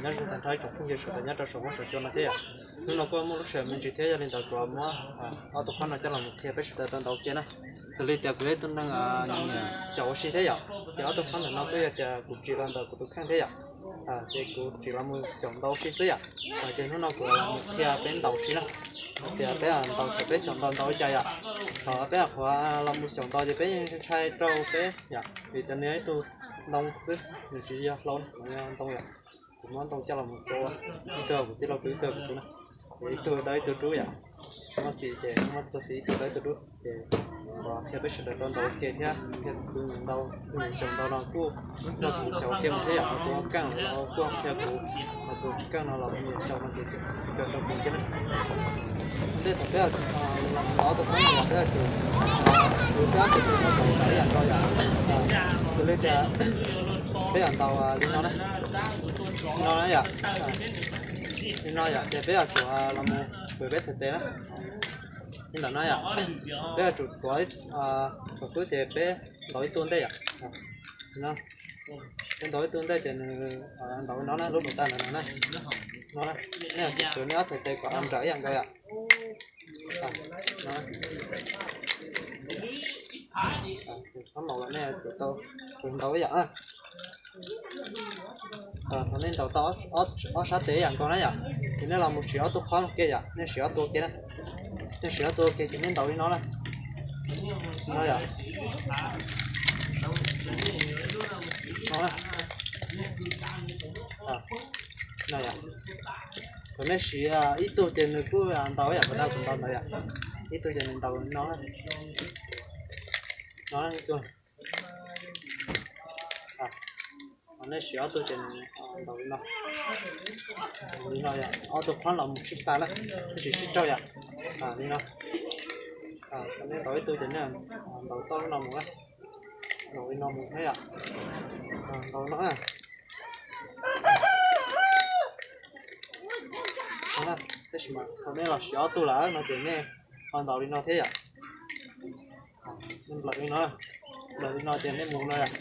Nyob zoo tag nrho ib tsoom phooj ywg sawv daws nyob rau saum huab saum cua no thiab yom. Hnub no kuj muaj lub sij hawm me ntsis thiab, yog li ntawd kuv muab ob tug qhob no coj los mus qhia peb sawv daws tau ntaus ua ke na. Xws li tias kuv yog ib tug neeg xyaum ua si thiab yom, ces ob tug qhob ntawm no kuj yog tias kuv tsim los ntawm kuv tus kheej thiab yom. Ces kuv tsim los mus xyaum ntaus ua si xwb yom. Ces hnub no kuv los mus qhia peb ntaus ua si na, hais tias peb ntaus thaum peb xyaum ntaus ntaus li cas yom. Thaum peb qhuav los mus xyaum ntaus ces peb yeej ntshai rau peb yom, vim tias nws yog ib tug ntoo xwb, nws tsis yog hlau, nws yog ntoo yom. Kuv muab ntoo coj los mus txua, ib tug kuv tij laug rub, ib tug kuv rub na. Ces ib tug dawb ib tug dub yom. Muab xim ces muab txua xim ib tug dawb ib tug dub ces qhia peb sawv daws tau ntaus ua ke thiab. Qhia tus ntaus, tus xyaum ntaus no kuj nrog kuv xyaum ua ke mus thiab yom, tus keej los kuj qhia kuv, tus tsis keej no los nws xyaum no ces kawm rau kuv thiab na. Ua ntej thaum peb los mus ob tug qhob no los peb yuav tsum, peb ob txhais tes no kom nrawm ib yam nkaus yom. Xws li tias peb yuav ntaus li no na, li no na yom, li no yom, ces peb yuav tsum los mus pw peb txhais tes na. Li ntawm no yom, peb yuav tsum tuav kom xub ces peb ntaus ib tug ntej yom. Peb ntaus ib tug ntej ces nws ntaus li no na, lub npaum tag ntawm no na. No na, nej yuav tsum tuav nej ob txhais tes kom nrawm ib yam nkaus yom. Qhob maum los nej yuav tsum tau ntaus ib yam na. Thaum nej ntaus tau ob sab tes ib yam nkaus na yom, ces nej los mus siv ob tug qhob no ke yom, nej siv ob tug ke na. Nej siv ob tug ke ces nej ntaus li no na. No yom. No na. No yom. Thaum nej siv ib tug ces nws kuj ntaus ib yam nkaus kuv ntaus ntawd yom. Ib tug ces nws ntaus li no. No ib tug. Nej siv ob tug ces nws ntaus li no. Li no yom, ob tug qhob los mus sib tag na, nej siv sib raug yom. Li no. Nej ntaus ib tug ces nej ntaus tau li no mus na. Ntaus li no mus thiab yom. Ntaus no na. Tab sis mas thaum nej los siv ob tug lawm no ces nej ho ntaus li no thiab yom. Nej nplawm li no, nplawm li no ces nej mus no yom.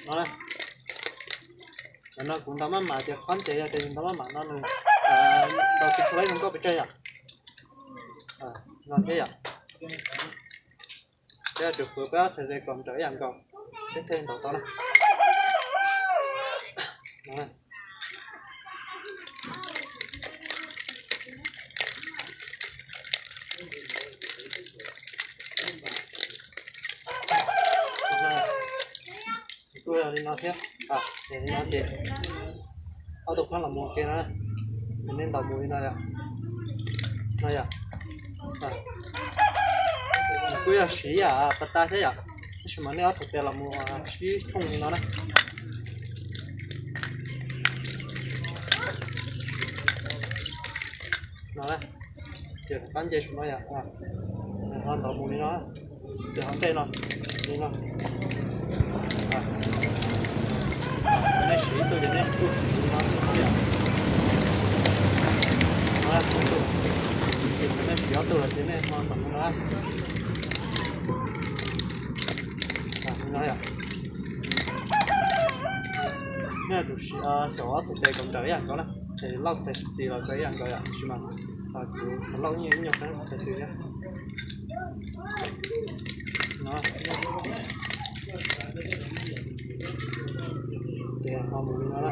No, no kuv ntaus maj mam ces qhob ces yog tias ntaus maj mam no nws ntaus tsis tau ib nkauj pes tsawg yom. No thiab yom. Peb yuav tsum pw peb ob txhais tes kom nrawm ib yam nkaus, peb thiaj ntaus tau na. Kuj yog li no thiab, li no ces ob tug qhob los mus ua ke no, ces nej ntaus mus li no yom. No yom. Kuj yog siv yam pas tas thiab yom, tab sis mas nej ob txhais tes los mus sib thooj li no na. No na, ces qab nce saum no yom, ho ntaus mus li no, ces ho ntej no, li no. Nej siv ib tug ces nej kuj li no thiab. No, nej siv ob tug lawm ces nej ho ntaus li no. Li no yom. Nej yuav tsum xyaum ob txhais tes kom nrawm ib yam nkaus na, ces lauj txhais xis los txhais ib yam nkaus yom, tab sis mas kuv xav lauj ib nyuag qeeb txhais xis thiab. No. Ces ho mus li no na.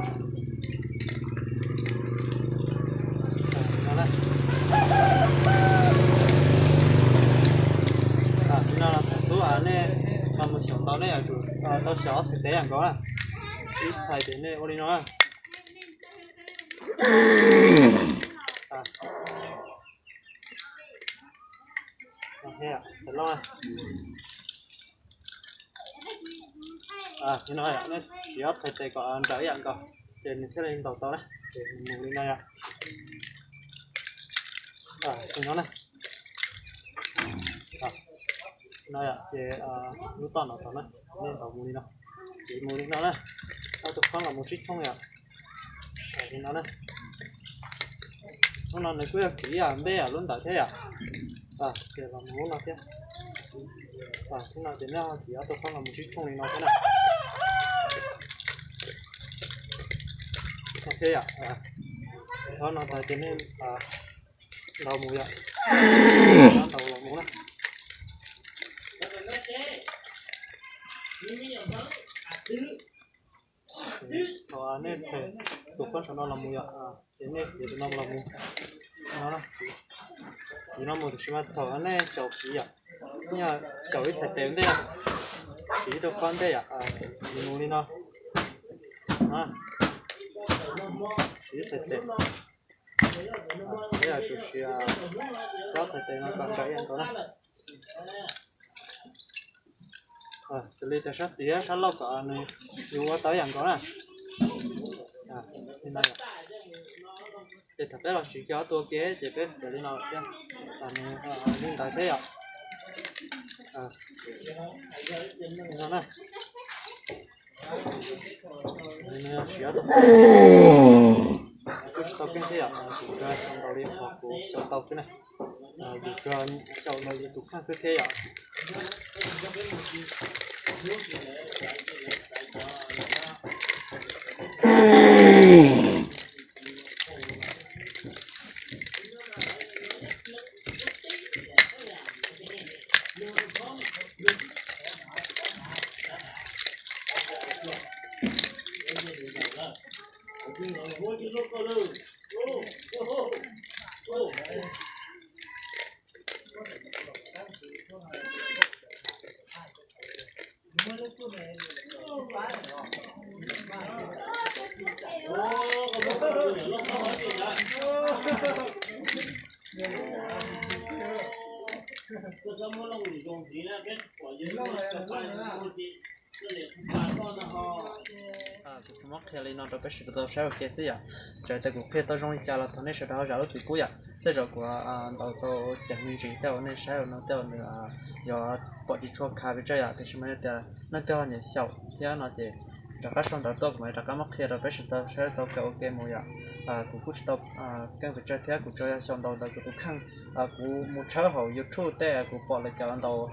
Tau xyaum ob txhais tes yam nkaus na. Ib txhais ces nej ua li no na. Txhais loj na. Li no, nej siv ob txhais tes kom nrawm ib yam nkaus, ces nws thiaj li ntaus tau na. Ces nws mus li no yom. Li no na. Li no yom, ces lub toj no tau na, nej ntaus mus li no. Ces mus li no na, ob tug khob los mus sib thooj yom. Li no na. Hnub no nws kuj yog kiv ib yam npej yam lub ntawd thiab yom. Ces los mus lub no thiab. Hnub no ces nej ho kiv ob tug khob los mus sib thooj li no thiab na. Ok yom. Qhov no tas ces nej ntaus mus yom. Ntaus los mus na. Thaum nej them tus khob saum no los mus yom, ces nej kiv tus no los mus. No, kiv no mus tiam sis mas thaum nej xyaum kiv yom, nej yog xyaum ib txhais tes ua ntej, siv ib tug khob ntej yom, kiv mus li no. Siv ib txhais tes, peb yog tus siv ob txhais tes no kom nrawm ib yam nkaus na. Xws li tias sab xis sab laug kom nws yuav ua tau ib yam nkaus na. Ces thaum peb los siv kiag ob tug ua ke ces peb piav li no thiab, nws li ntawd thiab yom. Li no na. Nws siv ob tug, kuj tsis tau keej thiab yom, kuv tsuas xyaum ntaus li qhov kuv xyaum tau xwb na. Kuv tsuas xyaum ntaus li tus kheej xwb thiab yom. Kuv tsuas muab qhia li no rau peb sawv daws tau saib ua ke xwb yom. Txawm tias kuv qhia tau zoo li cas los thov nej sawv daws ho zam lub txim pub yom. Tej zaum kuv ntaus tau ceev me ntsis tej uas nej saib no tej uas nws yog pom tsis tshua khav pes tsawg yom, tiam sis mas yog tias leej twg ho nyiam xyaum thiab no ces rov qab sau ntawv tuaj kuv mam rov qab muab qhia rau peb sawv daws saib tau kawm ua ke mus yom. Kuv kuj tsis tau keej pes tsawg thiab kuv tsuas yog xyaum ntaus ntawm kuv tus kheej. Kuv mus tshawb hauv YouTube tej kuv pom lawv cov ntaus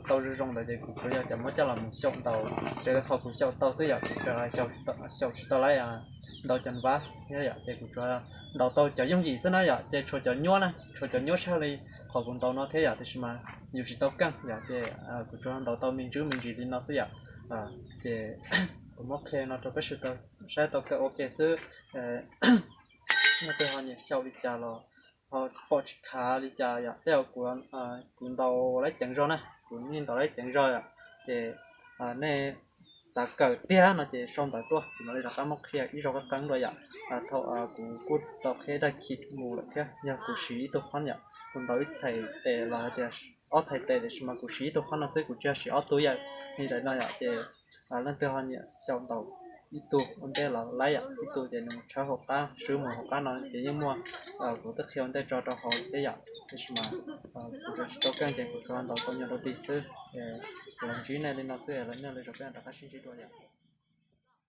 tau zoo zoo ntawd ces kuv tsuas yog cov muab coj los mus xyaum ntaus raws li qhov kuv xyaum tau xwb yom. Kuv tsuas xyaum tsis tau lawv ntaus cov npav thiab yom, ces kuv tsuas ntaus tau cov yooj yim xwb na yom, ces tshuav cov nyuaj na, tshuav cov nyuaj tshaj li qhov kuv ntaus no thiab yom, tiam sis mas yus tsis tau keej yom, ces kuv tsuas ntaus tau me ntsis me ntsis li no xwb yom. Ces kuv muab qhia no rau peb sawv daws saib tau kawm ua ke xwb. Leej twg ho nyiam xyaum li cas los ho pom tsis khav li cas yom, tej zaum kuv ntaus lawv ceev zog na, kuv yeej ntaus lawv ceev zog yom, ces nej xav kawm tiag no ces sau ntawv tuaj kuv mam li rov qab muab qhia ib zaug qeeb qeeb dua yom. Thaum kuv kuj tau qhia dag khi mus lawm thiab, yog kuv siv ib tug khob yom, kuv ntaus ib txhais tes los hais tias ob txhais tes tiam sis mas kuv siv ib tug khob no xwb, kuv tsis yog siv ob tug yam li ntawm no yom, ces leej twg ho nyiam xyaum ntaus ib tug ua ntej los laib yom, ib tug ces nws mus tshawb hauv qab, swb mus hauv qab no ces yeej muaj, kuv twb qhia ua ntej tso rau hauv thiab yom, tiam sis mas kuv tsuas tsis tau keej ces kuv tsuas ntaus tau nyob rau tid xwb. Los ntsib nej li no xwb, los nej li zog peb rov qab sib ntsib dua yom.